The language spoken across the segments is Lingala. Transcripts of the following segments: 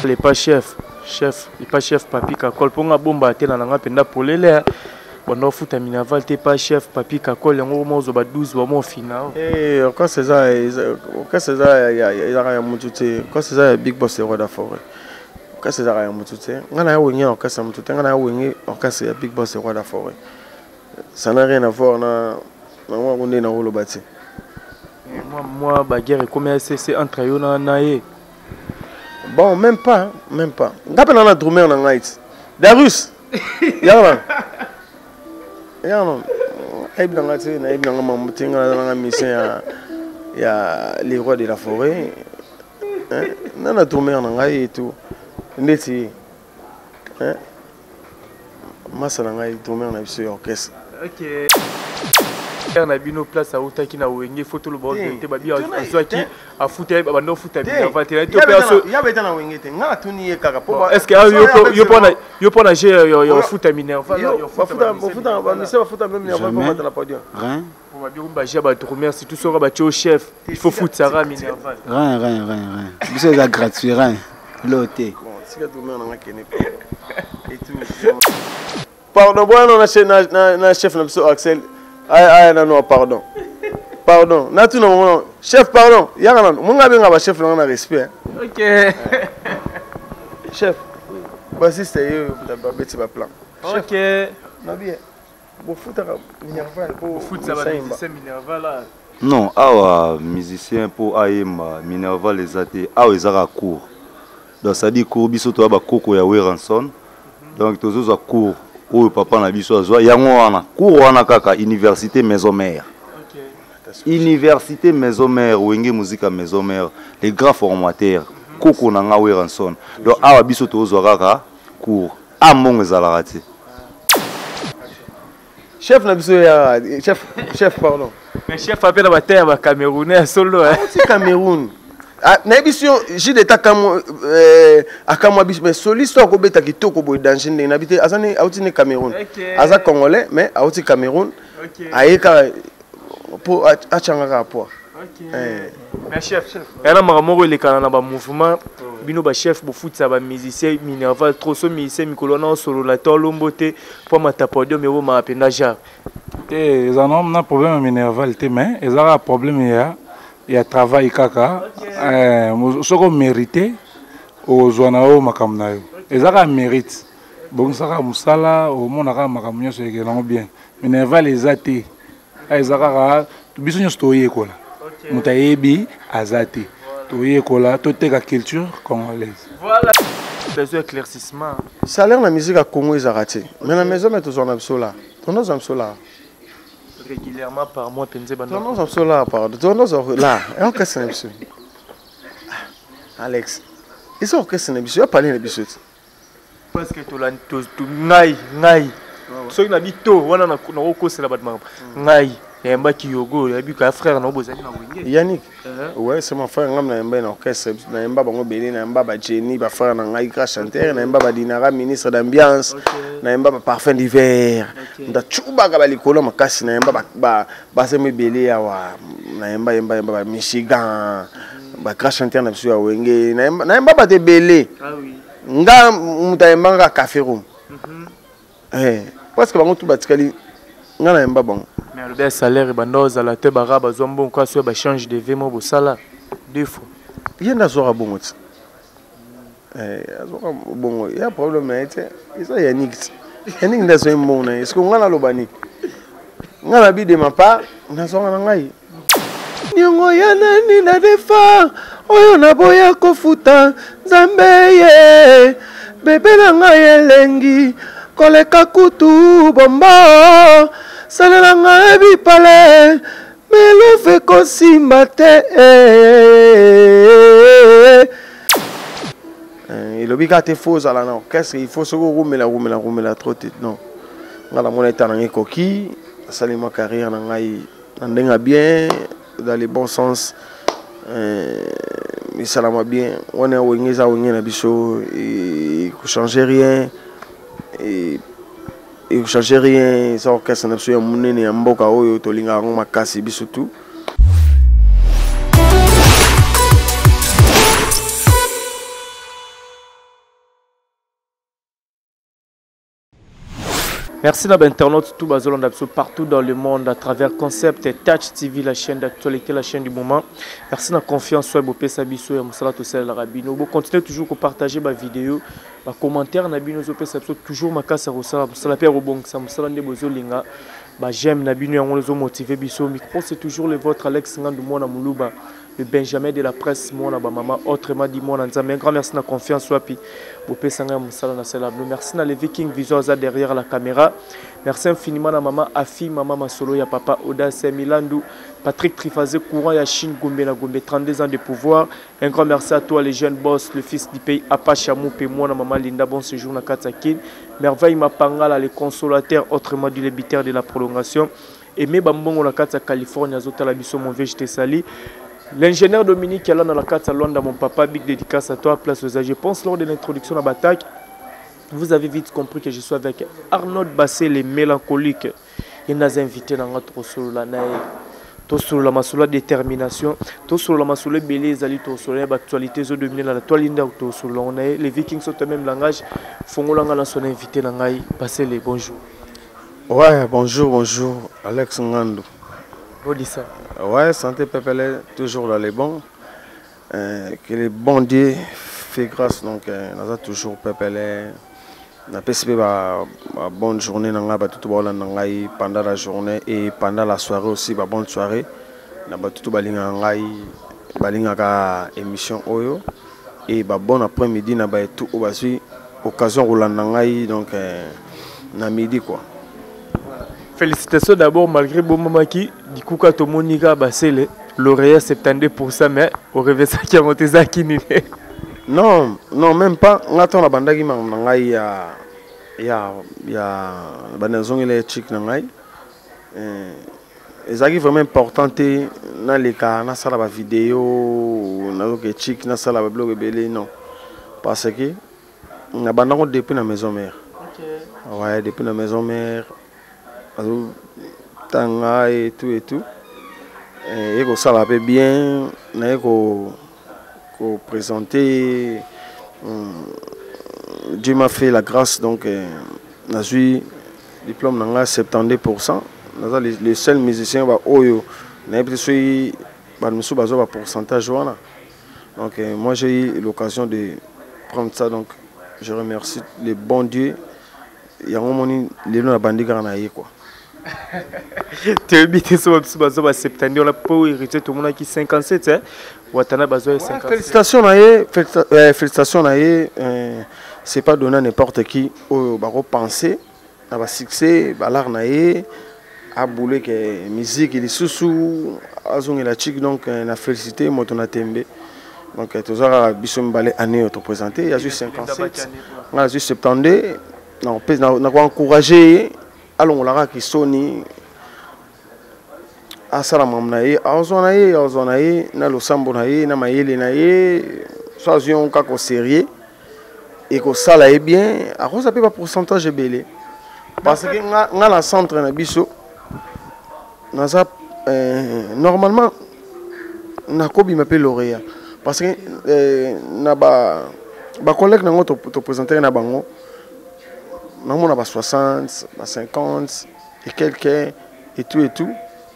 Lepa chef, chef, epa chef Papi Kakol mpo nga bomba te na nga mpenza polele banda ofuta minerval te pa chef Papi Kakol yango moko ozwa ba 12 ba mo fina. Eh, orchestre eza orchestre eza ezaka ya mutu te. Orchestre eza ya Big Boss le roi de la forêt. Orchestre ezaka ya mutu te. Nga na ya wenge orchestre ya mutu te. Nga na ya wenge orchestre ya Big Boss le roi de la forêt. Ça n'a rien à voir na na ngo nde na koloba te. Moi moi ba guerre ekomi ACC entre yo na na ye. Bon, même pas, même pas. Nga pe na drummer na ngai ti. Darius. Yaka na. Yaka na. Ayebi na ngai te, nayebi na ngai mambo te, ngai naza na ngai musicien ya ya les rois de la forêt. Hein? Na na drummer na ngai et tout. Ndeti hein? Masa na ngai drummer na biso ya orchestre. OK. Na bino place autaki na wenge faut toloba te babi azwaki afuta ye babanda ofuta minerval te ya beta na wenge te nga natuni ye kaka po est ce que yo pona yo pona je yo ofuta minerval bamise bafuta meme minerval po mata na podium rien po babi ba je ba drummer surtout soka ba tio chef il faut foutre sara minerval rien rien rien rien biso eza gratuit rien lo te tika drummer na nga kene et tout. Pardon boya na, na, na chef na biso Axel aya aya nano pardon pardon natuna bango nano chef pardon yaka nano monga abenga ba chef nanga na respect. Ok. Chef bassiste ye oyo babeti ba plan. Ok. Nabi bofutaka minerval po bofutisa ba musicien minerval. Non, awa musicien po ayemba minerval eza te, awa eza kaka cours. Donc ça dit cours biso toya ba koko ya Werrason. Donc tozozwa cours oyo papa na biso azwa yango wana cours wana kaka université maison mère. Université maison mère Wenge Musica maison mère les grands formateurs koko na nga Werrason. Donc awa biso tozwa kaka cours. A mbongo ezalaka te. Chef na biso ya chef chef pardon. Mais chef ape na bataille ya ba Camerounais ya solo hein. Auti Cameroun. Ah, nayebi si yo JDT akamwa akamwa biso mais soliste oyo akobeta kitoko boye danger ndenge nayebi te aza ne auti ne Cameroun. Okay. Aza congolais mais auti Cameroun. Okay. Aye kaka po achanga kaka poids. Okay. Eh. Mais chef, yana makambo moko elekana na ba mouvement bino ba chef bofutisa ba musicien minerval trop so musicien mikolo wana osolola te olombo te mpo amata podium ebomaka mpenza genre te eza na problème ya minerval te mais eza kaka problème ya ya travail kaka. Okay. Soki omérite okozwa na yo makambo na yo eza kaka mérite bongisaka mosala omona kaka makambo nyonso ekende yango bien minerval eza te eza kaka biso nyonso toyekola moto ayebi aza te toyekola toteka culture congolaise. Voilà. Besoin éclaircissement. Salaire na musique à Congo ezalaka te mais na maison mais tozwa na biso la tondozwa biso la régulièrement par mois penze bana tondozwa biso la pardon tondozwa la orchestre na biso Alex eza orchestre na biso ya pale na biso te parce que ngai ngai soki na bi to wana nakokosela bato makambo ngai nayembaki yogo nayebi ka frère na bozali na wenge Yannick. Ouais, c'est mon frère ngam nayemba na orchestre nayemba bango ebele nayemba ba Jenny ba frère na ngai grand chanteur nayemba ba Dinara ministre d'ambiance nayemba ba parfum d'hiver ndachubaka ba likolo makasi nayemba ba basemo ebele awa nayemba yemba yemba ba Michigan ba grand chanteur na biso ya wenge nayemba bato ebele nga moto ayembanga café room parce que bango tu batikali nga nayemba bango. Mais alobi ya salaire ebanda ozala te bara bazwa mbongo kasi oyo bachange de vie mo bosala deux fois ye nde azwaka bongo ti azwaka bongo ya problème na ye te eza Yannick ti Yannick nde azwaki mbongo na ye ceque nga naloba nini nga na bi de ma part nazwaka na ngai niongo ya nani na defa oyo naboya kofuta nzambe ye bebe na ngai elengi koleka kutu bombo salela ngai bipale melove kosimba te. Elobi kaka te fo ozala na orchestre il faut soki okumela kumela kumela trop te non nga namona eta na ngai ekoki nasali mwa carrière na ngai na ndenge bien dans le bon sens esalama bien wana wenge eza wenge na biso ekochange rien ekochange rien eza orchestre na biso ya monene ya mboka oyo tolingaka yango makasi biso tout. Merci na internautes tout bazolanda biso partout dans le monde à travers Concept et Touch TV, la chaîne d'actualité, la chaîne du moment. Merci na confiance oyo bopesa biso ya mosala tosalelaka bino. Bo continuer toujours ko partager ba vidéo, ba commentaire na bino ezopesa biso toujours makasi ya kosala mosala mpe ya kobongisa mosala nde bozolinga. Ba j'aime na bino yango ezo motiver biso. Micro c'est toujours le vôtre Alex Ngandu mwana Muluba, le Benjamin de la presse mwana ba mama, autrement dit mwana Nzambe. Un grand merci na confiance wapi bopesa ngai mosala na sala bino. Merci na Levi King Vision aza derrière la caméra. Merci infiniment na mama Afi, mama Masolo ya papa Audace Milandu, Patrick Trifazé courant ya Chine Gombe na Gombe 32 ans de pouvoir. Un grand merci à toi les jeunes boss, le fils du pays Apache Moupe mwana mama Linda, bon séjour na Katsakin. Merveille Mapangala le consolateur, autrement dit le buteur de la prolongation. Aimé Bambongo na kati ya Californie azotala biso, mon vieux, je te salue. L'ingénieur Dominique Alana na kati ya Luanda, mon papa, big dédicace à toi, place aux âges. Je pense lors de l'introduction à l'attaque, vous avez vite compris que je suis avec Arnold Bassé, les mélancoliques. Il nous a invité dans notre solo là, tosolola masolo ya détermination, tosolola masolo ebele ezali, tosolola ya baactualité ezodomine na la toile nde tosolola ngo na ye. Les Vikings sont même langage fongolanga na son invité na ngai Basele, bonjour. Ouais, bonjour, bonjour, Alex Ngandu. Bodissa. Ouais, santé pepele, toujours dans les bons. Que le bon Dieu fait grâce, donc naza toujours pepele. Napesi mpe ba bonne journée na ngai, bato to baolanda ngai pendant la journée et pendant la soirée aussi, ba bonne soirée na bato to balingaka ngai, balingaka émission oyo, et ba bon après-midi na baetu oyo bazwi occasion kolanda ngai, donc na midi quoi. Félicitations d'abord, malgré bomamaki dikuka tomonika Basele lauréat 72%, mais au revesaki yango te ezalaki nini? Non, non, même pas. Nga ntango nabandaki makambo na ngai ya banda nazongela ya chik na ngai, ezalaki vraiment important te naleka nasala bavideo, nazoke chik nasala babiloko ebele, non, parce que nabandako depuis na maison mère. Ouais, depuis na maison mère azotanga et tout et tout. Ekosala mpe bien naye ko présenter. Dieu m'a fait la grâce, donc nazwi diplôme na ngai 72%. Naza le seul musicien ba oyo nayebi te soki bato mosusu bazwa ba pourcentage wana. Donc moi j'ai eu l'occasion de prendre ça, donc je remercie le bon Dieu. Yango moni lelo nabandi kaka na ye quoi. Toyebi te so babiso bazwa ba 72 wana mpo héritier tomonaki 57, hein? Watana bazwa ye 57. Félicitations na ye, félicitations na ye, c'est pas donné à n'importe qui oyo bakopenser na basuccès balare na ye aboule ke musique lisusu azongela chik. Donc na félicité moto na tembe. Donc toza kaka biso mibale année oyo toprésente, azwi 57, ngai azwi 72. Nakoencourage ye alongolaka kisoni, asala makambo na ye, azwa na ye, azwa na ye na losambo na ye na mayele na ye. So azwi yango kaka au sérieux, ekosala ye bien, akozwa mpe bapourcentage ebele, parce que nga na centre na biso naza normalement nakobima mpe lauréat, parce que na bacollègue nango toprésentaki na bango, namona ba 60, ba 50 et quelques et tout et tout,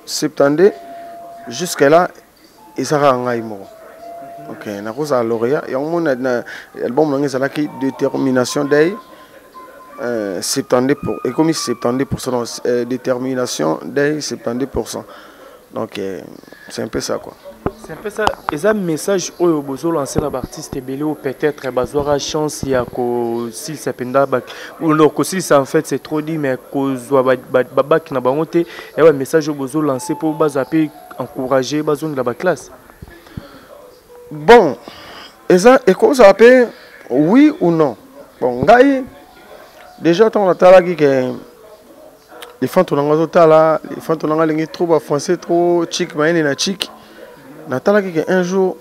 72 jusque là eza kaka ngai moko. Ok, nakozala lauréat. Yango moni na album nango ezalaki détermination day, 72 pour ekomi 72%, donc détermination day 72%. Donc c'est un peu ça quoi. C'est un peu ça. Eza message oyo bozo lancer na artiste ebele ou peut-être bazwaka chance ya kosilisa mpenza ba, ou non, kosilisa en fait c'est trop dit, mais kozwa ba bac na bango te, ya ba message oyo bozo lancer po bazwa pe encourager bazongela ba classe. Bon, eza ekozala mpe oui ou non. Bon, ngai déjà ntango natalaki ke lifanto na ngai azotala lifanto na ngai alingi trop bafrançais, trop chik, mayele na chik, natalaki ke un jour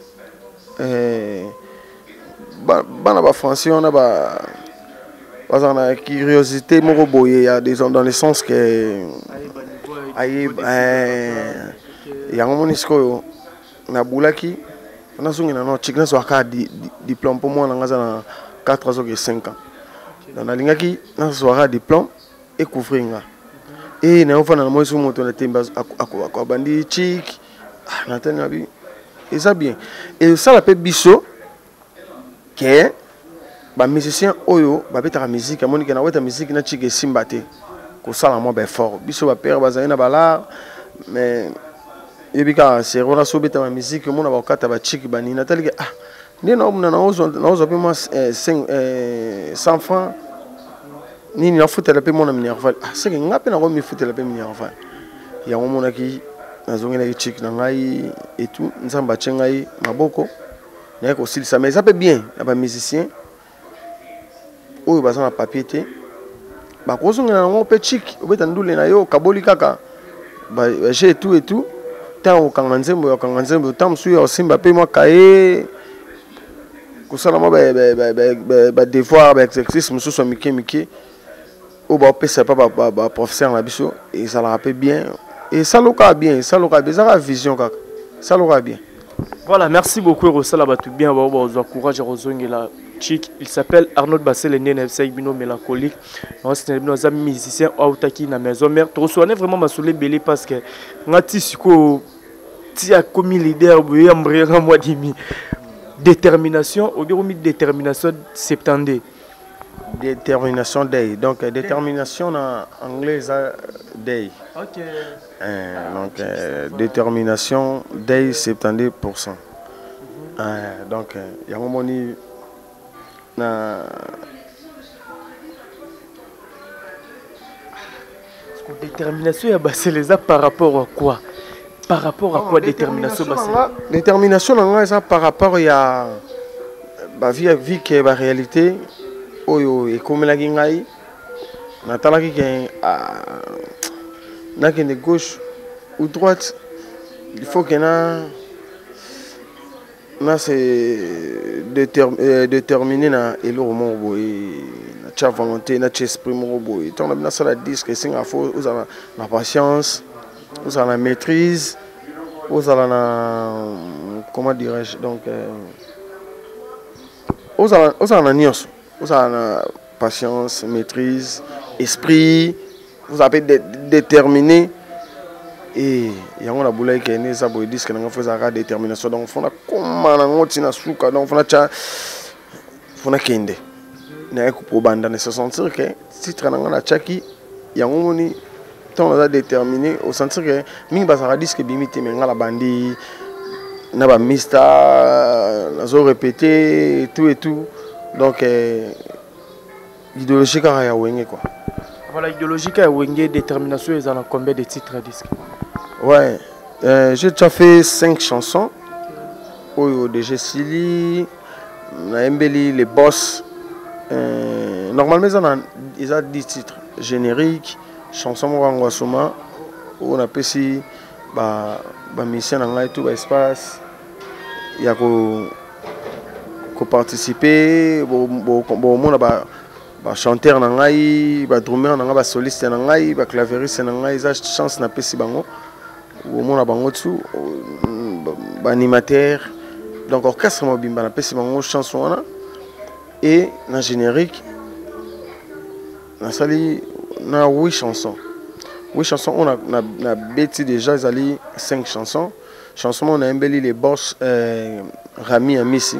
bana bafrançais wana bazala na curiosité moko boye ya dans le sens ke aye yango moni sikoyo nabulaki nazongela na chik, nazwaka diplôme mpo mwana nga aza na 4, azoke 5 ans. Donc nalingaki nazwaka diplôme. ecouvrir nga e nayofanda na moi soki moto na tembe abandi chik, ah, natali na bi eza bien, esala mpe biso ke bamusicien oyo babetaka musique, amoni ke naweta musique na chik esimba te, kosala mwa baeffort. Biso bapere bazali na balar, mais yebi kaka sero wana so obetama musique, omona bakokata bachik banini. Natali ke ah, nde naomona naozwa mpe mwa 100 francs nini, nafutela mpe mwana minerval. Ah, seke nga mpe nango mifutela mpe minerval yango. Omonaki nazongelaki chik na ngai etu, Nzambe atie ngai maboko, naye kosilisa. Mais eza mpe bien na bamusicien oyo baza na papier te, bakozongela yango mpe chik, obeta ndule na yo, okaboli kaka baje etu etu, ntango okanga nzembo ya okanga nzembo, ntango mosusu ya osimba mpe mwa kaye, kosala mwa badevoir, baexercice mosusu ya mike mike oyo baopesa mpa baprofesseur na biso, ezalaka mpe bien, esalokaka bien, esalokaka bien, ezalaka vision kaka, esalokaka bien. Voilà, merci beaucoup Rosala bato bien bao bazwa courage ya kozongela chic. Il s'appelle Arnold Basele, nde nayebisaki bino mélancolique naosinela bino, aza musicien autaki na maison mère. Tokoswane vraiment masolo ebele parce que nga ti sikoyo ti akomi leader boye ya mbrianga mwa dimi détermination, obi okomi détermination 72. Détermination day, donc détermination na anglais eza day. Ok. Donc détermination day 72. Donc yango moni na Détermination ya Basele eza par rapport à quoi? Par rapport à quoi détermination Basele? Détermination na ngai eza par rapport ya bavie ya vie ke baréalité oyo ekomelaki ngai. Natalaki ke ah, nakende gauche ou droite, il faut ke na se déterminer na eloko moko boye, natia volonté, natia esprit moko boye. Ntango na bino nasala disque, esengaka fo ozala na patience, ozala na maîtrise, ozala na, comment dirais-je, donc ozala na nyonso, ozala na patience, maîtrise, esprit, ozala mpe déterminé. E yango nabulaki kende eza boye, disque nanga fo ezalaka détermination, donc fo nakoma nango ntina suka, donc fo natya, fo nakende naye kobanda na se sentir ke titre na nga natiaki yango. Moni ntango naza déterminé, osentir ke mingi bazalaka disque ebimi te, me nga na bandi na bamista, nazo répéter et tout et tout, donc idéologie kaka ya Wenge quoi. Voilà, idéologie kaka ya Wenge. Détermination eza na combien de titres à disque? Ouais, j'ai déjà fait cinq chansons oyo déjà esili. Nayembeli les boss, normalement eza na eza 10 titres, générique, chanson moko yango asoma oyo napesi bamusicien na ngai to baespace ya koparticipe. Bomona bachanteur na ngai, badrummer na ngai, basoliste na ngai, baclaveriste na ngai, eza chance napesi bango, bomona bango tu, baanimateur, donc orchestre mobimba napesi bango chance wana. Et na générique nasali na huit chansons, huit chansons oyo nabeti déjà, ezali cinq chansons. Chanson moko nayembeli le boss Rami Amisi,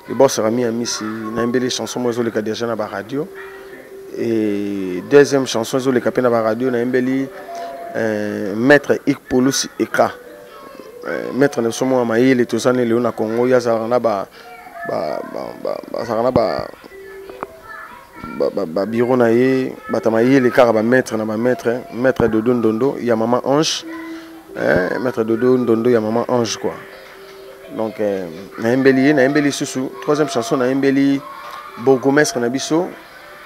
le boss Rami Amisi, nayembeli chanson moko ezoleka déjà na baradio. Et deuxième chanson ezoleka mpe na baradio, nayembeli maître Ik Polusi Eka, maître na biso moko ya mayele toza ne lelo na Congo. Ye azalaka na ba bazalaka na babiro na ye, bato ya mayele kaka, bamaître na bamaître, maître Dodo Ndondo ya mama Ange, hein, maître Dodo Ndondo ya mama Ange quoi. Donc nayembeli ye, nayembeli lisusu troisième chanson, nayembeli bourgmestre na biso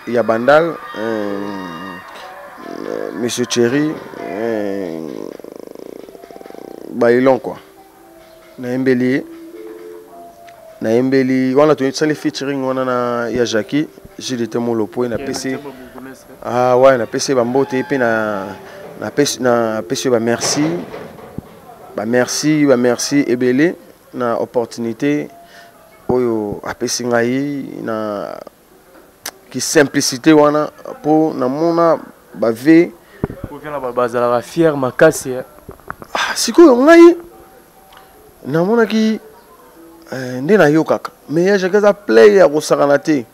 ya Bandal, monsieur Thierry Bailon quoi. Nayembeli ye, nayembeli wana tosali featuring wana na ya Jackie Gilles Molopo. Napesi, ah ouais, napesi ye bambote mpe na napesi ye bamerci, bamerci, bamerci ebele na opportunité oyo apesi ngai na Ki simplicité wana mpo namona bave oviana bazalaka fier makasi. Ah, sikoyo ngai namonaki eh, nde nayokaka, mais ya Jacki aza play ya kosakana te.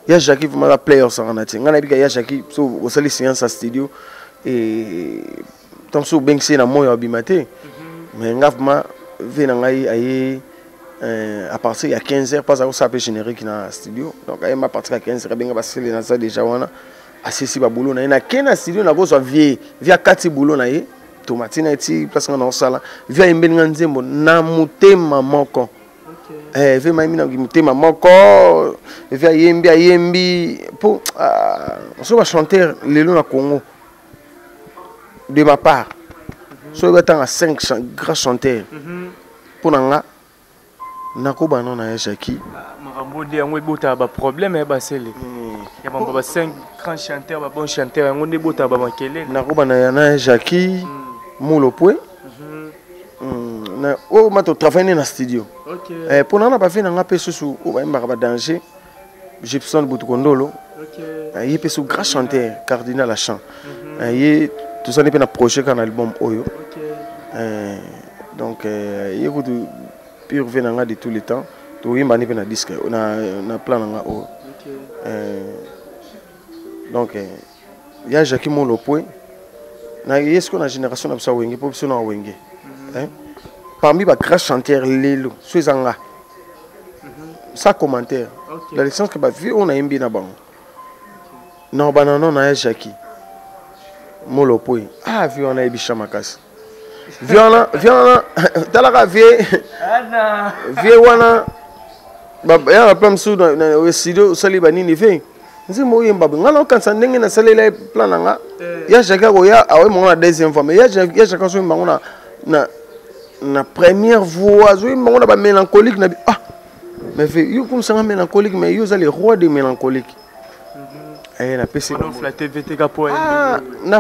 Ya Jacki vraiment aza play ya kosakana te. Ngai nayebika ya Jacki, so osali séance ya studio e ntango so obengisi ye na moi, abima te. Mais nga vraiment, ve na ngai aye à partir ya 15 heures, mpasa akosala mpe générique na studio. Donc ayemba à partir ya 15 heures, abenga basele, naza déjà wana, asisi babulo na ye, nake na studio, nakozwa vie vie akati bulo na ye, tomati na ye ti place nga naosala. Vie ayembeli nga nzembo na motema moko. Eh, vie mayembi na motema moko. Vie ayembi, ayembi mpo ah, so bachanteur lelo na Congo, de ma part, soki batanga 5 grands chanteurs, mpo na nga nakobana na ya Jacki. Makambo nde yango ebotaka baproblème ya basele ya bamba ba 5 grands chanteurs, babon chanteur, yango nde ebotaka bamakelele. Nakobana ya na ya Jacki Mulopwe na oyo ma totravaille nde na studio. Mpo na nga na bavie na nga mpe susu oyo bayembaka badanger, Gibson Butukondolo, ye mpe so grand chanteur, cardinal à chant. Ye tozali mpe na projet kaka na album oyo. Donc ye kutu pur vie na nga de tous les temps, toyembani mpe na disque na plan na nga oyo. Donc ya Jacki Molopwe na ye sikoyo na génération na biso ya Wenge, mpo biso na Wenge, parmi bagrand chanteur lelo, so eza nga sans commentaire, dans le sens que bavie oyo nayembi na bango, na banano na ya Jacki Molopwe. Ah, vie wana ayebisha makasi, vie wana, vie wana, talaka vie, vie wana ya na plan mosusu na studio, osali banini, vie nzembo oyemba boye, ngai naokanisa ndenge nasalela ye plan na nga. Ya Jacki akoya aoyemba ngo na deuxième fois, mais ya Jacki azoyemba ngo na première voix, azoyemba ngo na bamélancolique na bi. Ah, mais ve yo komisanga mélancolique, mais yo oza le roi de mélancolique. Eh, napesi na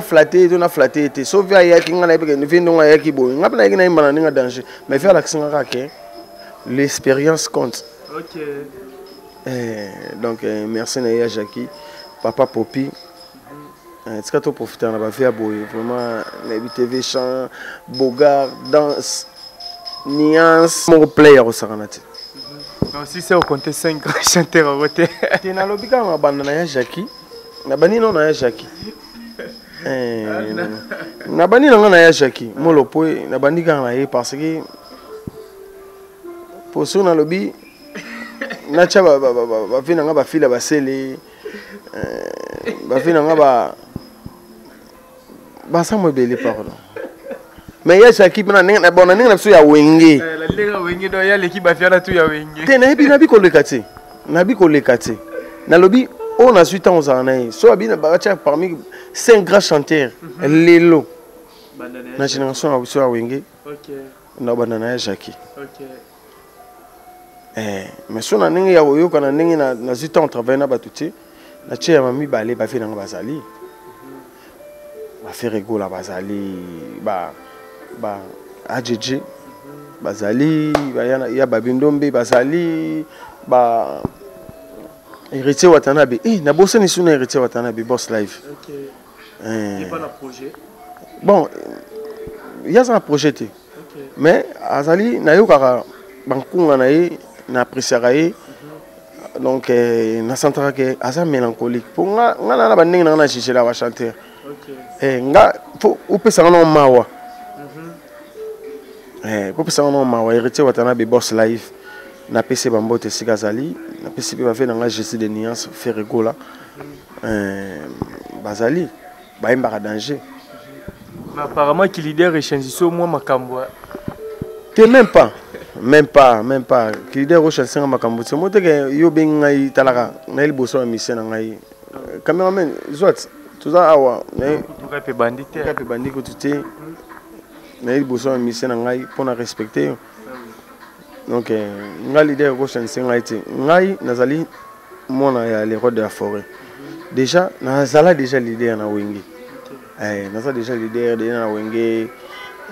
flatte to na flatte te. So ve ayaki, ngai nayebi ve ndongo ayaki boye, ngai mpe nayaki nayemba na ndenge danger, mais ve alakisi nga kaka ke l'expérience compte. Eh, donc eh, merci na ye ya Jacki, papa Popi. Eh, tika toprofita na bavie ya boye vraiment, nayebi tv chant bogar danse nuance moko play ya kosakana te. Mais si ocompte 5 grands chanteurs yango te. Te, nalobi kaka mabanda na ya Jacki, nabandi nano na ya Jacki. Eh, nabandi na nga na ya Jacki Molopwe, nabandi kaka na ye parce que po soki nalobi natya bavie na nga, bafila basele, bavie na nga basambo ebele, pardon. Mais ya Jacki mpe na bon, na ndenge na biso ya Wenge. Te, nayebi nabi koleka te, nabi koleka te. Nalobi oyo nazwi ntango ozala na ye, so abi batya parmi cinq grands chanteurs lelo na génération na biso ya Wenge, na banda na ya Jacki. Eh, mais so na ndenge ya koyoka, na ndenge nazwi ntango travaille na bato te, natie ya mibale, bavie nanga bazali baFerre Gola, bazali ba AJJ, bazali ya Babindombe, bazali ba Héritier Watanabe. Eh, nabosani su na Héritier Watanabe, Boss Live. Eh. Bon, ye aza na projet te, mais azali nayokaka bankunga na ye, na appréciaka ye. Donc eh, nasantaka ke aza mélancolique, mpo nga nga na na bandenge na nga na jugela bachanteur. Eh, nga fo opesanga nao mawa. Eh, po opesanga nao mawa. Héritier Watanabe, Boss Live, napesi ye bambote esika azali, napesi mpe bave na nga Jésus de nuance, Ferre Gola. Eh, bazali bayembaka danger. Mais apparemment ki leader échange so mwa makambo. Te, même pas, même pas, même pas. Ki leader ochange nga makambo te. Mo teke yo obengi ngai, talaka ngai liboso ya mission na ngai, cameraman zwat, toza awa. Kutuka mpe bandi te. Mpe bandi kutu te. Naye liboso ya mission na ngai mpona respecte yo. Donc ngai leader ekochange ngai te. Ngai nazali mwana ya le roi de la forêt. Déjà nazala déjà leader na Wenge. Eh, naza déjà leader déjà na Wenge,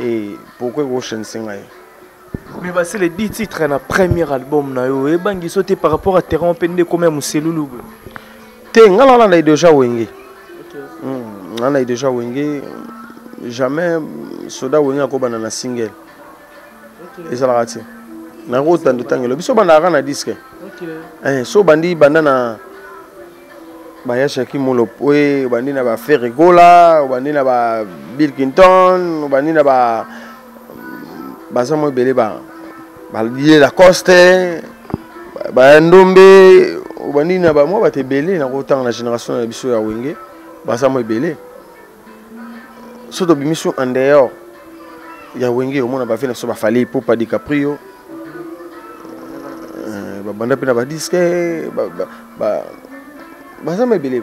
et pourquoi ekochange ngai? Mais basele 10 titres na premier album na yo ebangi so te par rapport à terrain mpe nde ekoma ya moselulu boye. Te, nga nalanda idéologie ya Wenge. Nga na idéologie ya Wenge, jamais soda Wenge akobanda na single. Ezalaka te. Nakotanda otangelo biso obandaka na disque. Eh, so obandi banda na baya Shaki Mulopwe, obandi na ba Ferre Gola, obandi na ba Bill Clinton, obandi na ba baza mo ebele ba ba Didier Lacoste, ba Ndombe, obandi na ba mwa bato ebele nakotanga na génération na biso ya Wenge, baza mo ebele. So tobimisi en dehors ya Wenge, omona ba vie na biso ba Fally Ipupa, DiCaprio, babanda mpe na badisque, baza mo ebele,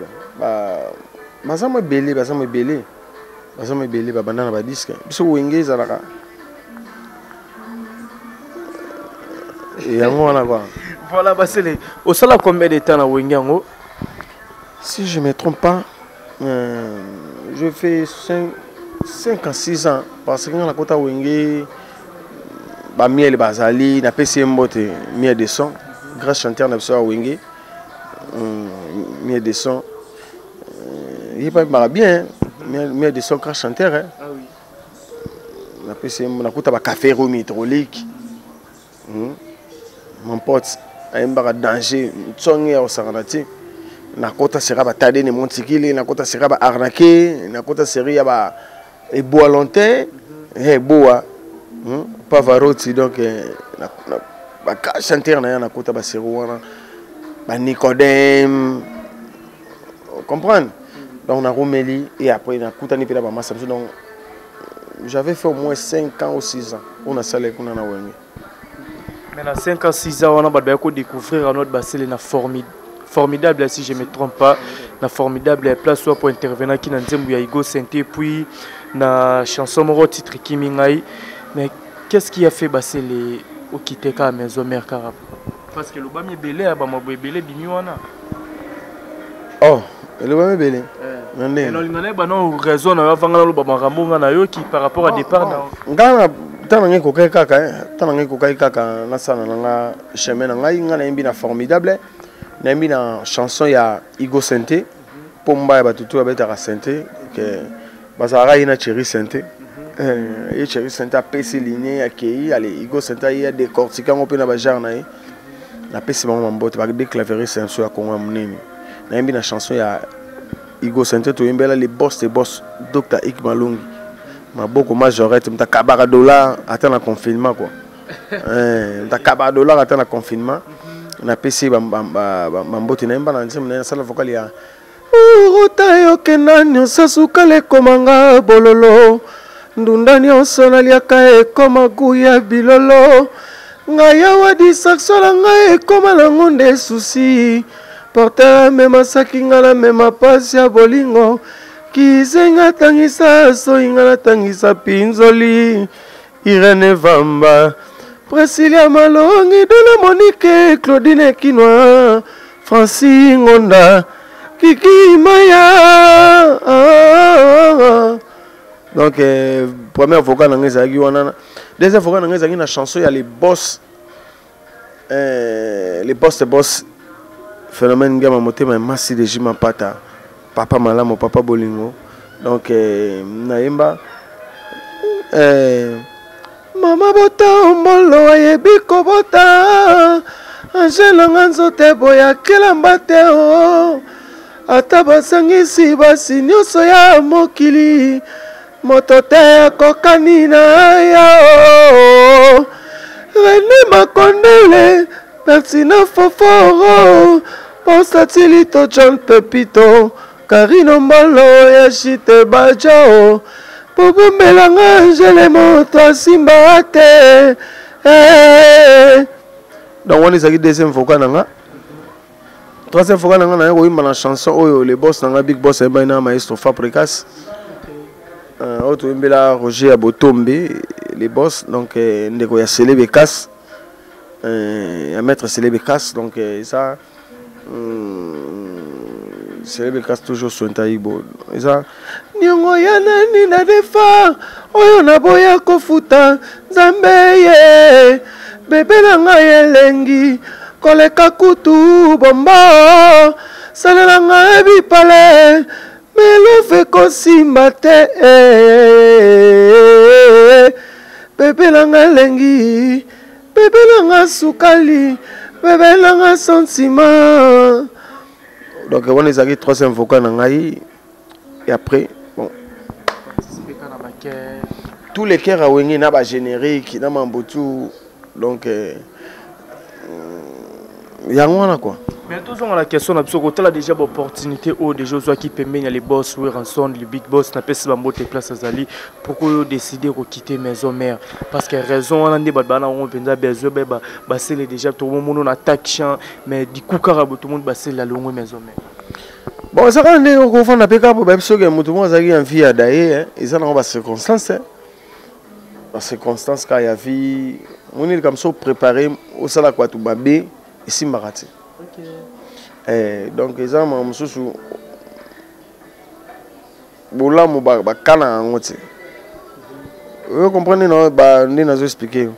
baza mo ebele, baza mo ebele, baza mo ebele, babanda na badisque. Biso Wenge ezalaka yango wana quoi. Voilà, Basele, osala combien de temps na Wenge yango? Si je me trompe pas, je fais 5 à 6 ans, parce que nga nakota Wenge ba Miel bazali, napesi ye mbote, Miel de son, grand chanteur na biso ya Wenge. Miel de son, ye pa baka bien, Miel de son, grand chanteur, hein. Ah oui. Napesi ye, nakuta ba café rhum hydraulique. Mon pote ayembaka danger, ntsongi ya kosakana te. Nakota sera ba Tadene Montikili, nakota sera ba Arnaqué, nakota série ya ba Eboa Lontin, Eboa, Pavarotti, donc ba chanteur na ya nakota ba série wana, ba Nicodème, comprendre? Donc nakomeli et après nakutani pe na ba massa, donc j'avais fait au moins 5 ans ou 6 ans on a salé kuna na Wenge. Mais na 5 ans 6 ans on a ba ko découvrir un autre Basele na formidable, si je me trompe pas, na formidable place soit pour intervenir qui na nzembo ya Igo Sente, puis na chanson moko titre Kimingai. Mais qu'est-ce qui a fait Basele au quitter ka maison mère Karab? Parce que lobami ebele ya ba mabo ebele bimi wana. Oh, lobami ebele. Nande. Non, lingana ba non raison na vanga loba makambo nga na yo qui par rapport à départ na. Nga na tana ngai kokai kaka, hein. Tana ngai kokai kaka na sala na nga chemin na ngai, nga na yembi na formidable, na yembi na chanson ya Igo Sente, pomba ya batutu abetaka Sente, que bazalaka ye na Thierry Sente. Ye Thierry Sente apesi ligne ya kei, allez Igo Sente ye ya décortiquer yango pe na ba genre na ye. Na pesi bango mambote ba déclarer senso ya Congo ya monene. Na yembi na chanson ya Igo Sente toyembela les boss des boss Dr Ik Malongi. Maboko majorette mtakabaka dollar ata na confinement quoi. Mtakabaka dollar ata na confinement. Na pesi ba mambote na yemba na nzembo na sala vocal ya Urota yokenda nyonso suka lekomanga bololo. Ndunda nyonso naliaka ekoma guya bilolo. Ngai awa distraction na ngai ekoma nango nde souci. Porteur amema saki nga namema pasi ya bolingo. Kizenga tangisa soyi nga natangisa pinzoli. Irene Vamba, Priscilla Malongi, Dona Monique, Claudine Kinwa, Francis Ngonda, Kiki Maya. Donc, première vocal na ngai ezalaki wana. Deuxième vocal na ngai ezalaki na chanson ya les boss. Les boss, les boss. Phénomène Ngama Motema, Massi de Jima Pata, Papa Malamo, Papa Bolingo. Donc, Naïmba. Mama bota ombolo ayebi kobota. Angela nga nzoto eboya kelamba te o. Ata basangisi basi nyonso ya mokili, moto te akokani na ya o. René Makondele, Bertina Foforo, Posatilito John Pepito, Karino Mbolo ya Chite Bajao, Bobombelanga Angele moto asimba te. Donc wana ezalaki deuxième vocal na nga. Troisième vocal na nga naye koyimba na chanson oyo le boss na nga Big Boss ayembaki na maestro Fabricas. Oyo toyembela Roger ya Botombe le boss, donc ndeko ya Selebe Kas, ya maître Selebe Kas, donc eza Selebe Kas toujours sointa ibo. Eza niongo ya nani na defa oyo naboya kofuta Nzambe ye bebe na ngai elengi koleka kutu bomba. Salela ngai bipale, melove kosimba te. Bebe na ngai elengi, bebe na ngai sukali, bebe na ngai sentiment. Donc wana ezalaki troisième vocal na ngai. Et après, bon, tous les chœurs à Wenge na ba générique na mambo tout. Donc yango wana quoi. Mais tozonga na question na biso, kotala déjà baopportunité oyo déjà ozwaki pembeni ya le boss Werrason, le big boss, napesi bambote place azali. Pourquoi oyo décidé kokite maison mère? Parce que raison wana nde bato baa na yango mpenza besoin bayeba. Basele déjà tomomono na attaque champ, mais du coup kaka bo tout le monde basele alongwe maison mère. Bon, eza kaka ndenge okofanda mpe kaka boye, bayebi soki moto moko azalaki ya vie ya daye, eza nango bacirconstance, bacirconstance kaka ya vie. Moni likambo so préparé osalaka bato mabe, esimbaka te. Donc eza makambo mosusu, bolamu bakana yango te. Oyo comprendre nde nazo expliquer yo.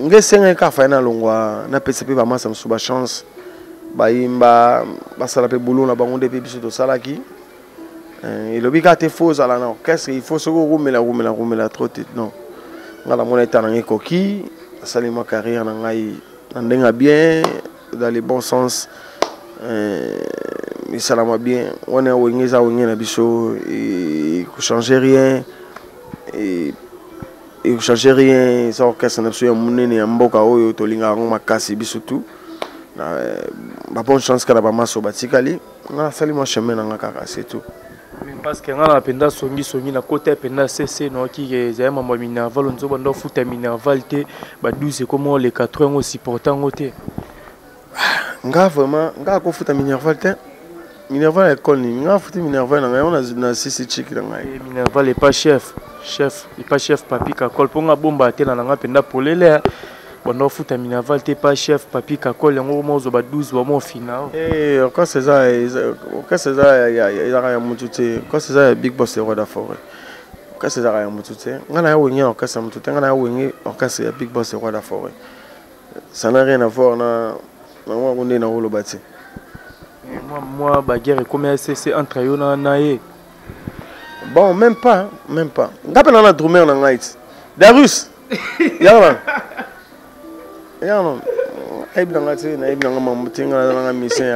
Nge esengaki kaka fai nalongwa, napesa mpe bamasa mosusu bachance, bayimba, basala mpe boulot na bango nde mpe biso tosalaki. Elobi kaka te faut ozala na orchestre, il faut soki okumela kumela kumela trop te. Non, nga namona eta na ngai ekoki, nasali mwa carrière na ngai na ndenge ya bien, dans le bon sens, esalama bien. Wana ya Wenge, eza Wenge na biso, ekochange rien, ekochange rien. Eza orchestre na biso ya monene ya mboka oyo tolingaka yango makasi biso tout. Ba bonne chance kaka na bamaso batikali. Nga nasali mwa chemin na nga kaka, c'est tout. Parce que nga na mpenza songisongi na kota mpenza cc naoki ezali mambo ya minerval, nzoba ndo afuta minerval te, ba 12 ekoma oleka 3, yango supporte yango te. Nga vraiment, nga akofuta minerval te. Minerval ya école nini? Nga afuti minerval na ngai yango na sisi chiki na ngai. Minerval epa chef, chef epa chef Papi Kakol, mpo nga bomba te na nga mpenza polele, banda ofuta minerval te pa chef Papi Kakol, yango koma ozwa ba 12 bama ofina. Orchestre eza, orchestre eza ezaka ya mutu te. Orchestre eza ya big boss, le roi de la forêt. Orchestre ezaka ya mutu te. Nga na ya Wenge, orchestre ya mutu te. Nga na ya Wenge, orchestre ya big boss, le roi de la forêt. Ça n'a rien à voir na nango yango nde nakoloba te. Mwa baguerre ekomi ya cc entre yo na ye. Bon, même pas, même pas. Nga mpe na drummer na ngai ti Darius yaka na yaka na nayebi na ngai te, nayebi na nga mambo te. Nga naza nanga mission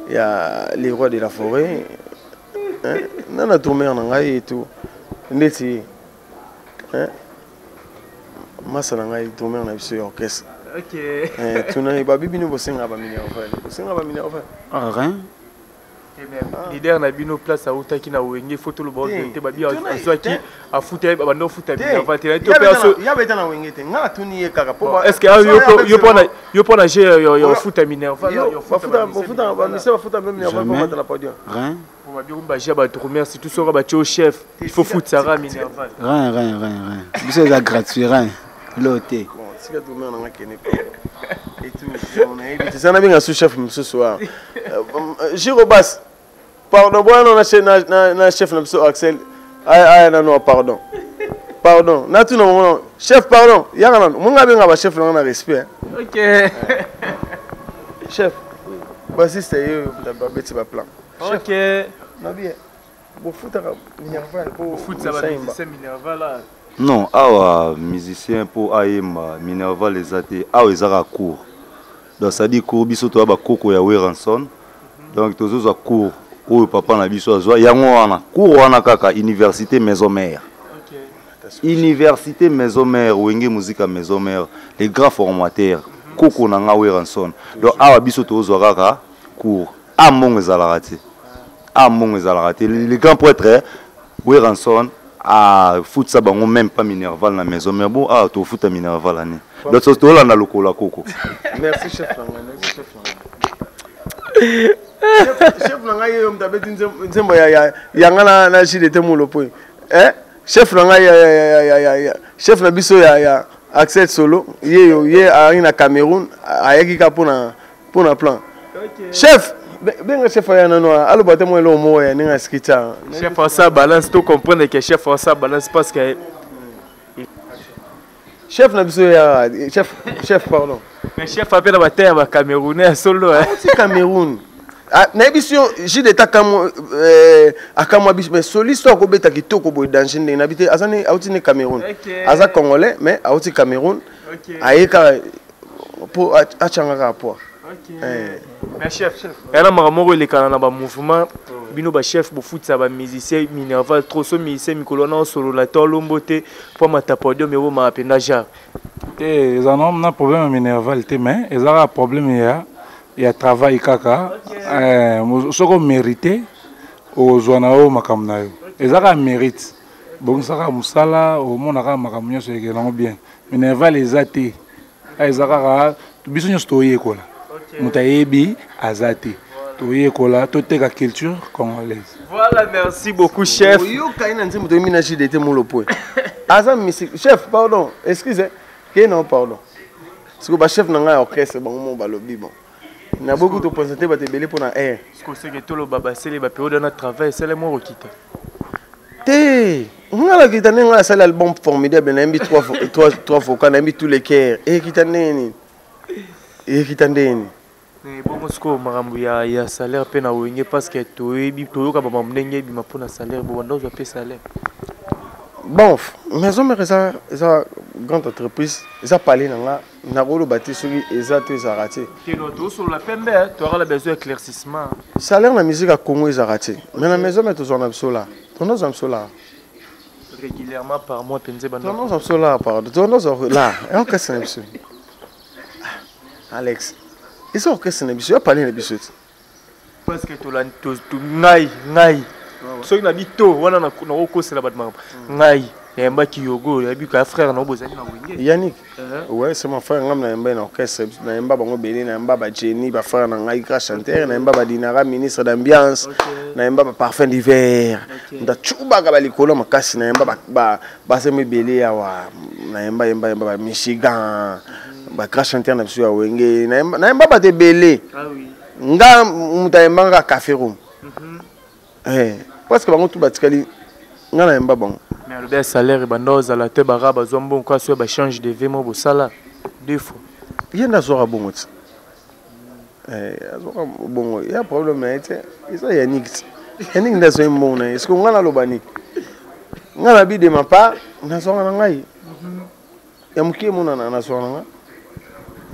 ya le roi de la forêt, na drummer na ngai et tout, ndeti masa na ngai, drummer na biso ya orchestre. Tuna ye, babi bino bosenga baminerval, bosenga baminerval. Ah, rien. Leader na bino, place autaki na Wenge, faut toloba te, babi azwaki afuta, banda ofuta minerval te. Ya beta na Wenge te, nga natuni ye kaka. Est ce que yo mpo na je ya ofuta minerval? Bamise bafuta mpe minerval mpo bata na podium. Rien. Babi baje badrummer, surtout soki batie au chef, il faut futisaka minerval. Rien, rien, rien, rien. Biso eza gratuit, rien lo te. Tika drummer nanga kende nayebi te, sana nabenga su chef mosusu wana, Giro Bas. Pardon, bwana na chef na biso Axel aya nano. Pardon, pardon, natuna bango. Chef, pardon, yaka nano. Monga abenga bachef nanga na respect. Ok. Chef bassiste ye oyo babeti baplan. Ok. Nabi bofutaka minerval po Bofutisa bamusicien minerval? Non, awa musicien mpo ayemba, minerval eza te. Awa eza kaka cours. Donc c'est-à-dire cours, biso toya bakoko ya Werrason, donc tozozwa cours oyo papa na biso azwa yango wana, cours wana kaka université maison mère, université maison mère, Wenge Musica maison mère, les grands formateurs, koko na nga Werrason. Donc awa biso tozwa kaka cours. A mbongo ezalaka te, a mbongo ezalaka te. Le grand prêtre Werrason afutisa bango même pas minerval na maison mère. Bon, awa tofuta minerval ani? Donc tolanda lokola koko. Merci chef na ngai, merci chef na ngai. Chef na ngai yeyo moto abeti nzembo yanga na JDT Molopo. Chef na ngai, chef na biso ya Axel Solo yeyo, ye ayaki na Cameroun, ayaki kaka mpona plan. Chef, benga chef aya nano, aloba te mwa eloko moko ya ndenge asiki tia. Chef asa balance, to comprendre que chef asa balance parce que Chef na biso ya chef, chef pardon. Mais chef ape na bate ya bacamerounais ya solo. Auti Cameroun. Ah, nayebi si yo jdt akamwa biso mais soliste oyo akobeta kitoko boye danger ndenge nayebi te aza ne auti ne Cameroun. Aza congolais mais auti Cameroun. Aye kaka po atyanga kaka poids. Mais chef, yana makambo moko elekana na bamouvement, bino bachef bofutisa bamusicien minerval trop. So musicien mikolo wana osolola te, olombo te, mpo amata podium ebomaka mpenza genre. Te, eza na problème ya minerval te, mais eza kaka problème ya travail kaka. Soki omérite, okozwa na yo makambo na yo. Eza kaka mérite. Bongisaka mosala, omona kaka makambo nyonso ekende yango bien. Minerval eza te, eza kaka biso nyonso toyekola. Moto ayebi aza te, toyekola, toteka culture congolaise. Voilà, merci beaucoup chef. Oyoka ye na nzembo toyembi na JDT Molopo. Aza mystique. Chef, pardon, excuse. Ke non, pardon. Siko ba chef na ngai ya orchestre bango mo balobi bon. Na beaucoup to présenter bato ebele mpona air. Siko seke toloba basele ba période na travail esele moko kita. Te, nga nakita ndenge ngai asali album formidable, nayembi trois vocal, nayembi tous les chœurs. Ekita ndenge nini? Ekita ndenge nini? Bongo sikoyo makambo ya salaire mpe na Wenge, parce que toyebi, toyoka bamakambo ndenge ebima mpona salaire, bobanda ozwa mpe salaire. Bon, Maison Mère eza grande entreprise, eza palais na nga, nakoloba te soki eza to ezalaka te. Keno tosolola pembe, toyakala besoin éclaircissement. Salaire na musique ya Congo ezalaka te, mais na Maison Mère tozwa na biso la, tozwa biso la régulièrement par mois mpenza. Tozwa biso la, pardon, tozwa la orchestre na biso. Alex, eza orchestre na biso, ya palais na biso te. Parce que ngai soki na bito wana nakokosela bato makambo, ngai nayembaki yogo, yayebi ka frère na bozali na Wenge. Yannick. Ouais, c'est mon frère. Ngam nayemba na orchestre, nayemba bango ebele, nayemba ba Jenny, ba frère na ngai grand chanteur, nayemba ba Dinara, ministre d'ambiance, nayemba ba Parfum d'hiver, ndachubaka ba likolo makasi, nayemba ba basemo ebele awa, nayemba yemba yemba ba Michigan, ba grand chanteur na biso ya Wenge, nayemba bato ebele. Nga moto ayembanga Café Room. Parce que bango tu batikali, nga nayemba bango. Mais alobi ya salaire ebanda ozala te, baka bazwa mbongo kasi oyo bachange de vie mo bosala deux fois. Ye nde azwaka bongo ti, azwaka bongo ya problème na ye te, eza Yannick ti. Yannick nde azwaki mbongo na ye. Siko nga naloba nini? Nga nabi de ma part nazwaka na ngai ya moke emonana, nazwaka na nga,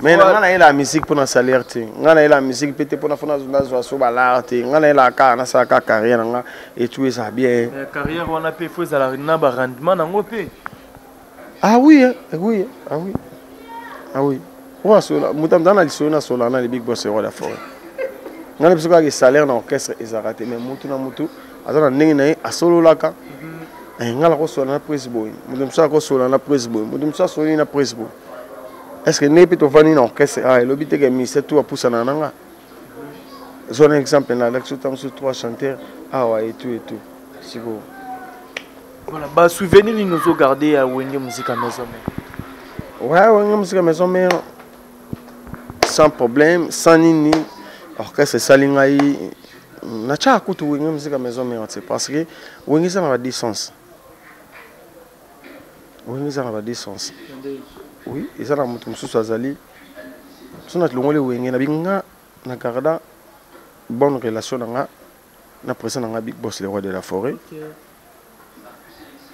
mais na nga nayelaka musique mpona salaire te, nga nayelaka musique mpe te mpona fo nazwa so balare te. Nga nayelaka kaka nasala kaka carrière na nga etu ezala bien. Carrière wana mpe fo ezala na barendement nango mpe. Ah oui, hein, oui, ah oui, ah oui. Oyo asola moto aza na lisolo nasola na le big boss roi de la forêt. Nga na biso kaka salaire na orchestre ezalaka te, mais motu na motu aza na ndenge na ye asololaka. Nga nakosola na prise boye, moto mosusu akosola na prise boye, moto mosusu asoli na prise boye. Est ce que ndenge mpe tovandi na orchestre, ah, elobi te ke ministère tout apusana na nga. Zona exemple na alaki so mosusu trois chanteurs awa et tout et tout sikoyo. Voilà, ba souvenir nini ozogarde ya Wenge Musica Maison Mère? Ouais, Wenge Musica Maison Mère sans problème, sans nini, orchestre esali ngai natiaka kutu Wenge Musica Maison Mère te, parce que Wenge eza na ba deux sens. Wenge eza na ba deux sens. Oui, eza na moto mosusu azali so na longoli Wenge na binga na garda bonne relation na nga na président na nga big boss le roi de la forêt.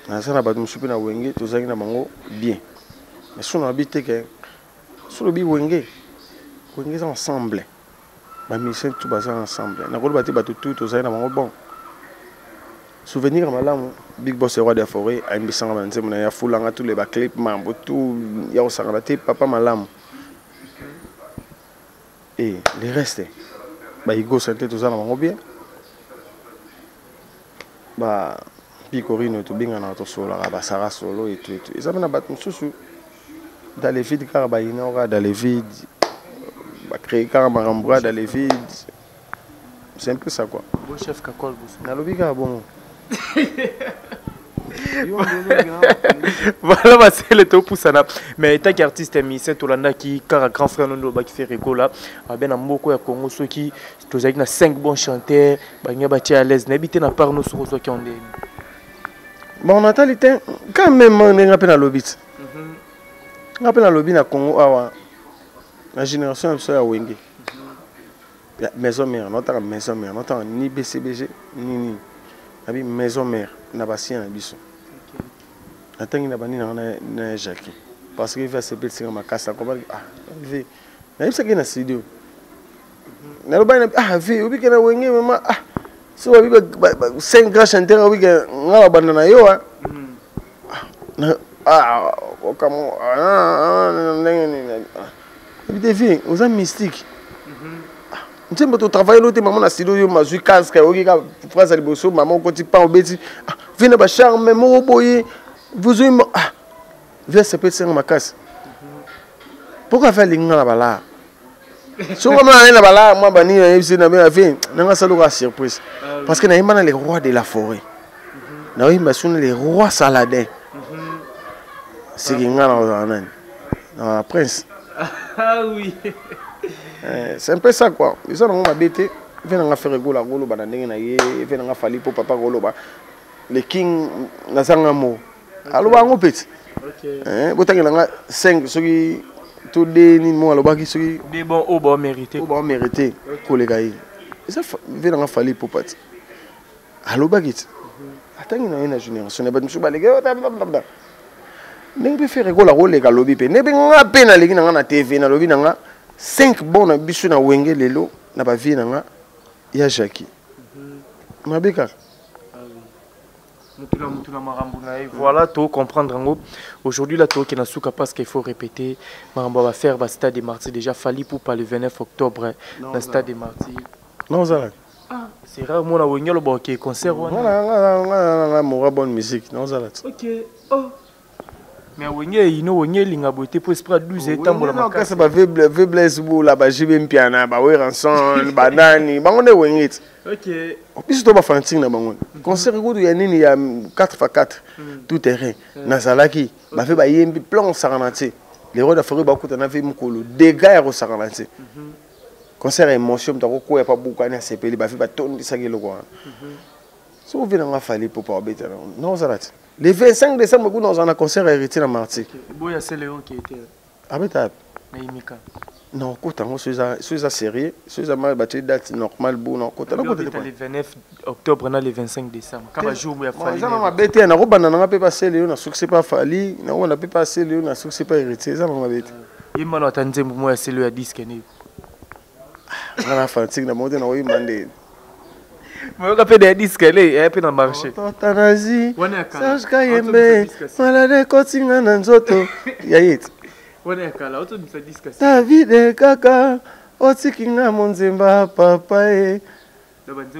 Naza na bato mosusu mpe na Wenge tozalaki na bango bien, mais so na bi te ke so lobi Wenge, Wenge eza ensemble, bamusicien tout baza ensemble. Nakoloba te bato tout tozali na bango bon souvenir ya malamu. Big boss roi de la forêt ayembisanga banzembo na ye, afulanga tous les baclip, mambo tout ya kosangana te, papa malamu. Et le reste baigosa te, toza na bango bien, ba picorino tobenganaka, tosololaka, basara solo et tout et tout. Eza mpe na bato mosusu dans le vide kaka, bayina kaka dans le vide, bacrée kaka makambo kaka dans le vide. C'est un peu ça quoi. Bon chef Kakol Bousso. Nalobi kaka bongo. Voilà, basele topusana, mais etaki artiste ya musicien, tolandaki kaka grand frère nondo olobaki Ferre Gola abe na mboka ya Congo, soki tozalaki na 5 bons chanteurs, balingi batia à l'aise. Nayebi te na part no soki ozwaki yango ndeni. Bon, natali te quand même ndenge mpe nalobi ti. Nga mpe nalobi na Congo awa, na génération na biso ya Wenge, ya Maison Mère, naotaka Maison Mère, naotaka ni BCBG ni nini, nabi Maison Mère na basien na biso. Natangi na bandi na nga na Jackie, parce que vieux asepelisaka makasi, akomaki ah vieux, nayebisaki na studio, nalobaki na ah vieux, obike na Wenge mama, ah so babi cinq grands chanteurs, obike nga babanda na yo ah. Ah, okamo ndenge nini ebi te, vieux oza mystique, nzembo totravaille lo te, mama na studio yo mazwi casque, oyoki ka phrase ya liboso, mama okoti pan obeti vieux na bacharme moko boye, vozwi ah vieux asepelisinga makasi. Pourquoi vieux alingi nga na balaa? Soki mama naye na balaa mwa banini, nayebisi na bino, vieux nanga asaluka surprise, parce que nayemba na le roi de la forêt, naoyemba suna le roi Saladin, siki nga na kozala nani na prince. Ah oui. C'est un peu ça quoi. Eza nango mabe te. Vieux nanga Ferre Gola koloba na ndenge na ye, vieux nanga Fally po papa koloba le king nazanga mo aloba yango peti botangela nga 5 soki to de nini mo alobaki soki de bon oyo baomérite. Oyo baomérite koleka ye eza vieux nanga Fally Ipupa ti alobaki ti atangi na ye na génération na bato mosusu baleki ndenge mpe Ferre Gola koleka, alobi mpe ndenge mpe nga mpe naleki na nga na TV, nalobi na nga 5 bon na biso na Wenge lelo na bavie na nga ya Jackie mabe kaka. Mutu na mutu na makambo na ye. Voilà, to comprendre yango. Aujourd'hui là, tookende na suka parce qu'il faut répéter makambo ya bafaire ba Stade des Martyrs. Déjà Fally Ipupa le 29 octobre na Stade des Martyrs. Non, ozalaka. Ah, c'est rare mona Wenge aloba oke concert wana. Nga mora bonne musique, naozala ti. Ok, oh, mais Wenge eyino, Wenge elinga boye te po esprit ya 12 etambola makasi. Ba Blaise Bula, ba JB Mpiana, ba Werrason, banani, bango nde Wenge ti. Biso to bafanatike na bango. Concert kutu ya nini ya 4 x 4 tout terrain, nazalaki, bafe bayembi plan osakana te. Le roi d'Afrique bakutana ve mokolo dégâts ya kosakana te. Concert ya émotion, moto akokwea pa bukani asepeli, bafe batondisaki eloko wana. Soki ovi nanga Fally Ipupa obeta, naozala te le 25 décembre kuna, ozala na concert ya Héritier na Martyr. Boya sele oke te. Abeta yapi? Na imika. Na okota yango so eza sérieux, so eza mal batie date normale bo na okota, nakota. Le 29 octobre na le 25 décembre kaka jour ya Fally. Eza na mabe te. Nakobanda nanga mpe basele yo na succès pa Fally, nakobanda mpe basele yo na succès pa Héritier, eza nango mabe te. Ye mana ata nzembo moko ya sele ya disque ne. Nga na fanatique na bango te, nakoyemba nde. Moyoka mpe na disque le eya mpe na marché. Totanazi Serge Kayembe, malade ekotinga na nzoto ya ye ti. Wana ya kala, otobimisa disque. David kaka otiki nga monzemba papa ye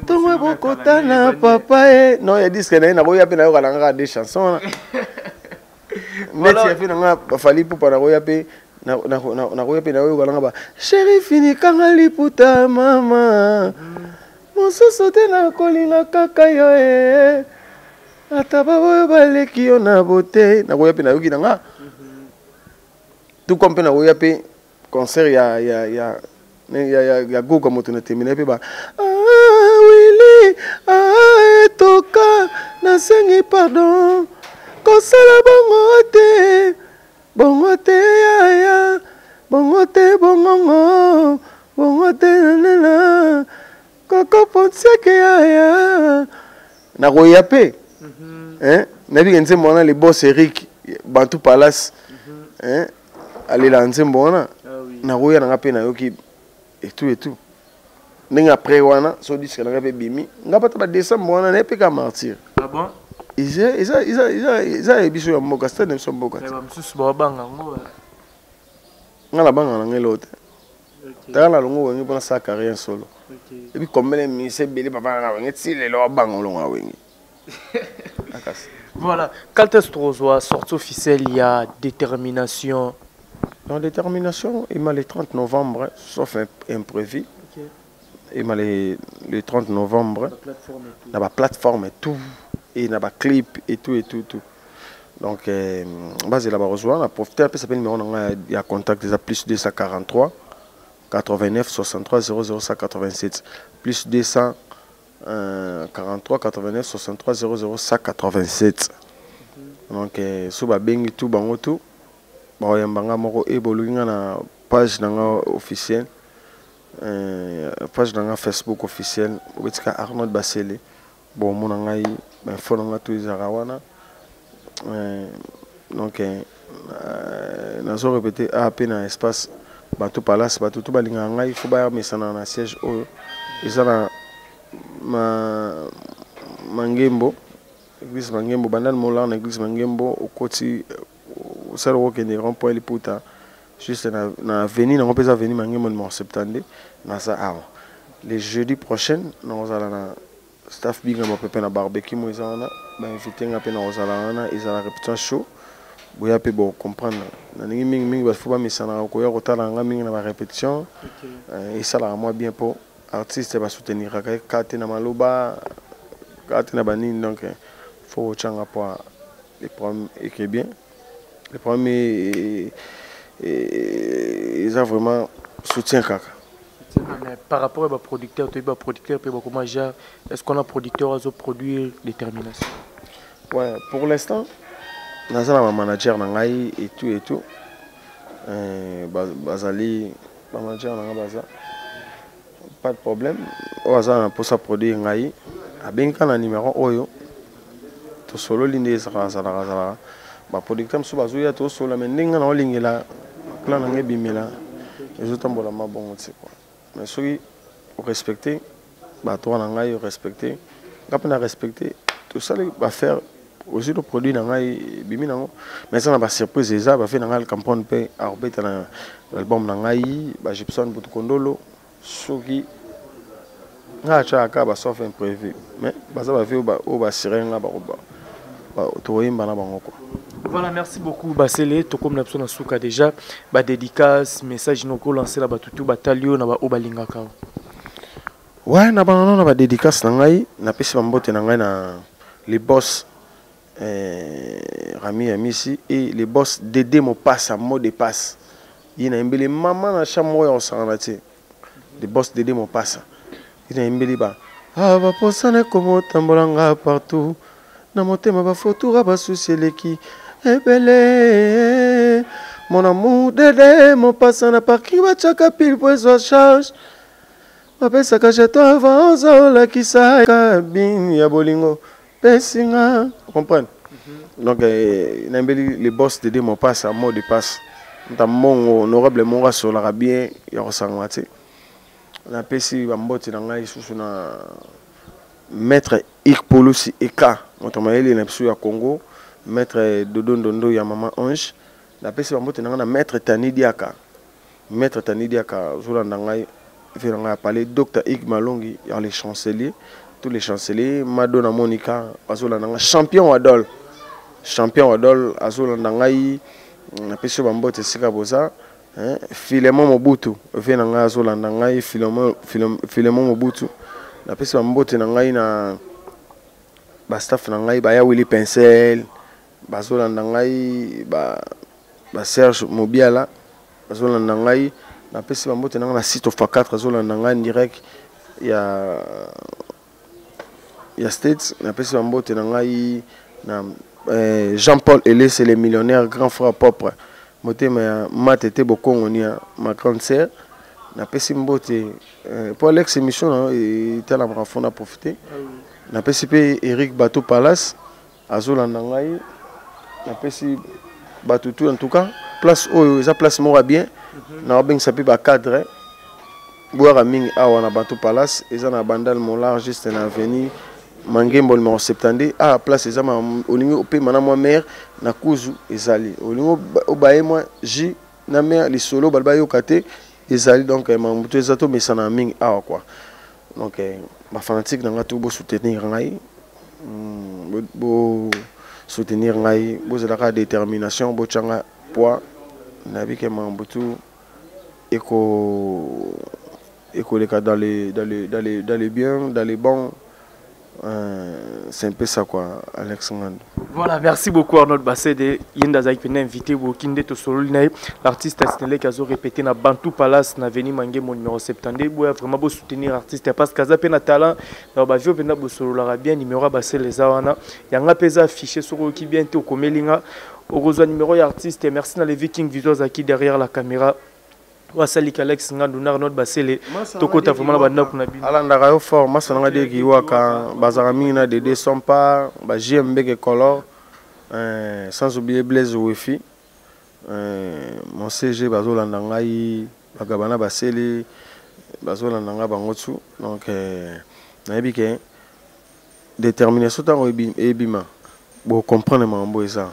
ntongo ebokotana papa ye non ya disque na ye, nakoya mpe nayoka na nga kaka de chanson wana neti ya mpe na nga baFally Ipupa, nakoya mpe nakoya mpe nayoka nanga ba chéri finikanga liputa mama mosusu te, nakolinga kaka yo e ata baoyo baleki yo na bote. Nakoya mpe nayoki na nga tout comme mpe nakoya mpe concert ya Goga moto na tembe na ye mpe ba ah, wili ah, etoka nasengi pardon kosala bongo te, bongo te yaya, bongo te, bongongo bongo te, nanana koko pontieke yaya. Nakoya mpe nayebike nzembo wana, le boss Eric Bantu Palace alela nzembo wana. Nakoya nanga mpe nayoki etu etu ndenge après wana so disque nanga mpe ebimi nga pata badécembre wana naye mpe ka Martyr. Ah bon? Eza ya biso ya mboka, stade na biso ya mboka. Bamosusu babanga yango. Nga nabanga nanga eloko te. Tala na longo Wenge mpona sala carrière solo epi combien de ebele papa na Wenge ti lelo abanga olongo ya Wenge. Voilà. Quand est-ce que sortie officielle, il y a détermination? Dans détermination, il m'a le 30 novembre, sauf imprévu. Il m'a le 30 novembre. Dans la plateforme et tout. Et dans la clip et tout et tout. Tout. Donc, base là, on a profité, après ça s'appelle numéro, il y a contact déjà plus 243 89 63 00 187 plus 200 43 89 63 00 187. Donc so babengi tout bango tout. Bakoyamba nga moko e boluki nga na page na nga officielle, page na nga Facebook officielle, obetika Arnold Basele, bomona ngai bainfo na nga to ezalaka wana. Donc nazo répéter a mpe na espace Bato Palace, bato to balingaka ngai fo bayamesana na siège oyo eza na Mangembo, église Mangembo, Bandal Molar na église Mangembo, okoti osala okokende rond point Liputa, juste na avenue nango mpe eza avenue Mangembo numéro 72. Naza awa le jeudi prochain, nakozala na staff Bingama pepe na barbecue mo eza wana, bainvite nga mpe nakozala wana. Ezala répétition show, boya mpe bocomprendre. Nalingi mingimingi bato fo bamisanaka koya kotala nga mingi na barépétition. Esalaka mwa bien mpo artiste basouteniraka ye ka te na maloba, ka te na banini. Donc fo kotyanga po le problème eke bien, le problème eza vraiment soutien kaka. Mais par rapport à baproducteur, toyebi baproducteur mpe bakoma genre, est ce qu'on a producteur azoproduire détermination? Ouais, pour l'instant naza na bamanager na ngai et tout et tout. Bazali bamanager na ngai, baza pas de problème. Oyo aza na mposa produire ngai, abengi kaka na numéro oyo, tosololi. Nde ezalaka, azalaka azalaka baproducteur mosusu bazoya, tosola. Mais ndenge na olingela plan na ngai ebimela, ezotambola mabongo te quoi. Mais soki orespecte bato wana, ngai orespecte nga mpe na respecte, tosali bafaire ozwi le produit na ngai ebimi nango. Mais eza na basurprise, eza bafe na ngai Alcamprone mpe akobeta na album na ngai, bagipson Butukondolo. Soki ngai atiaka kaka basauf imprévu, mais baza bave oyo basire nga, tokoyemba na bango quoi. Voilà, merci beaucoup Basele. Tokomi na biso na suka déjà. Badédicace, message noko lancer na bato tu batali oyo na baoyo balingaka. Ouais, na banano na badédicace na ngai, napesi bambote na ngai na les boss Rami Amisi et les boss Dédé Mopasa, mot de passe. Ye nayembeli mama na chambre oyo akosangana te, le boss Dédé Mopasa. Ye nayembeli ba baposana ekoma otambola nga partout na motema, bafotura basusi eleki ebele. Mon amour Dede Mopasa, na parking batiaka pile po ezwa charge, bapesaka jeton avant ozolakisa cabine ya bolingo pesinga, comprendre. Donc nayembeli le boss Dede Mopasa, mot de passe, nta mbongo honorable moko asolaka bien ya kosangana te. Napesi bambote na ngai lisusu na maître Ik Polusi Eka, moto mayele na biso ya Congo, maître Dodo Ndondo ya mama Ange. Napesi bambote na ngai na maître Tani Diaka, maître Tani Diaka ozolanda ngai, ve na ngai ya palais, docteur Ig Malongi ya les chanceliers, tous les chanceliers, Madonna Monica azolanda ngai, champion Wadol, champion Wadol azolanda ngai, napesi yo bambote esika boza. Filemon Mobutu, ve na ngai azolanda ngai, Filemon Mobutu, napesi bambote na ngai na bastaff na ngai, baya Willi Pincel bazolanda ngai, ba Serge Mobiala bazolanda ngai. Napesi bambote na ngai na site ofa 4 azolanda ngai direct ya States. Napesi bambote na ngai na Jean-Paul Elese, le millionnaire, grand frère propre, motema ya Matete Bokongoni ya ma grande sœur. Napesi mbote po Alex, émission na etalamaka, fo na profite. Napesi mpe Eric Bato Palace azolanda ngai, napesi bato tout. En tout cas place oyo eza place moko ya bien, naobengisa mpe bacadre bwaka mingi awa na Bato Palace, eza na Bandal Molar, juste na avenue Mangembo numéro 72. Ah, place eza, olingi opema na mwa mare na kuzu ezali, olingi obaye mwa jus na mare, lisolo bali bayoka te ezali. Donc makambo to eza, tomesana mingi awa quoi. Donc bafanatique na ngai to bosoutenir ngai, bosoutenir ngai, bozalaka détermination, botyanga poids, nayebi ke makambo tu eko ekoleka dans le bien, dans les bons. C'est un peu ça quoi, Alex Ngando. Voilà, merci beaucoup Arnold Bassede. Yenda azalaki pena invité boki nde tosololi na ye l'artiste Asnelek azo répéter na Bantou Palace na avenue Mangemo numéro 72. Boya vraiment bo soutenir artiste parce que aza pe na talent na ba vieux pena bosololaka bien numéro ya Basele eza wana. Yanga pe eza affiché soki oyoki bien te okomeli nga okozwa numéro ya artiste. Merci na le Viking Vizo azalaki derrière la caméra. Wasalika Alex Ngandu na Arnold Basele tokota vraiment na bandako na bino. Alandaka yo fort masa nanga de kiwaka bazaka mingi na Dede Sompa ba JMB ke color sans oublier Blaise Wifi mon CG bazolanda ngai bagabana basele bazolanda ngai bango tu donc nayebi ke détermination ntango ebima bo comprendre makambo eza.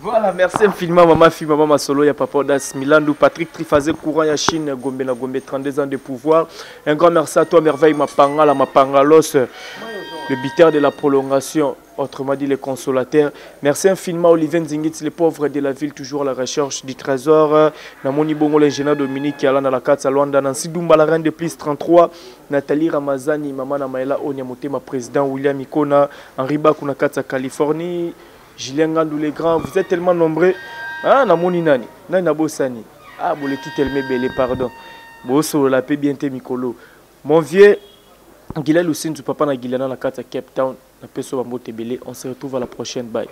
Voilà, merci infiniment Maman Fi, Maman Masolo, ya Papa Odas Milandou, Patrick Trifazé, courant ya Chine, Gombe na Gombe, 32 ans de pouvoir. Un grand merci à toi, Merveille Mapanga, la Mapangalos, le buteur de la prolongation, autrement dit les consolateurs. Merci infiniment Olivier Nzingit, les pauvres de la ville, toujours à la recherche du trésor. Namoni Bongo, l'ingénieur Dominique, Alain dans la 4 à Luanda, Nancy Dumba, la reine de plus 33, Nathalie Ramazani, Maman Amaela Onya Motema, président William Ikona, Henri Bakou, na 4 à Californie, Julien Ngandou, les grands, vous êtes tellement nombreux. Ah, namoni nani, nani nabosani. Ah, boleki tellement belé, pardon. Boso la paix bien te mikolo. Mon vieux Gilal Lusinzu, papa na Gilana na kati ya Cape Town, na peso ba mbote belé. On se retrouve à la prochaine. Bye.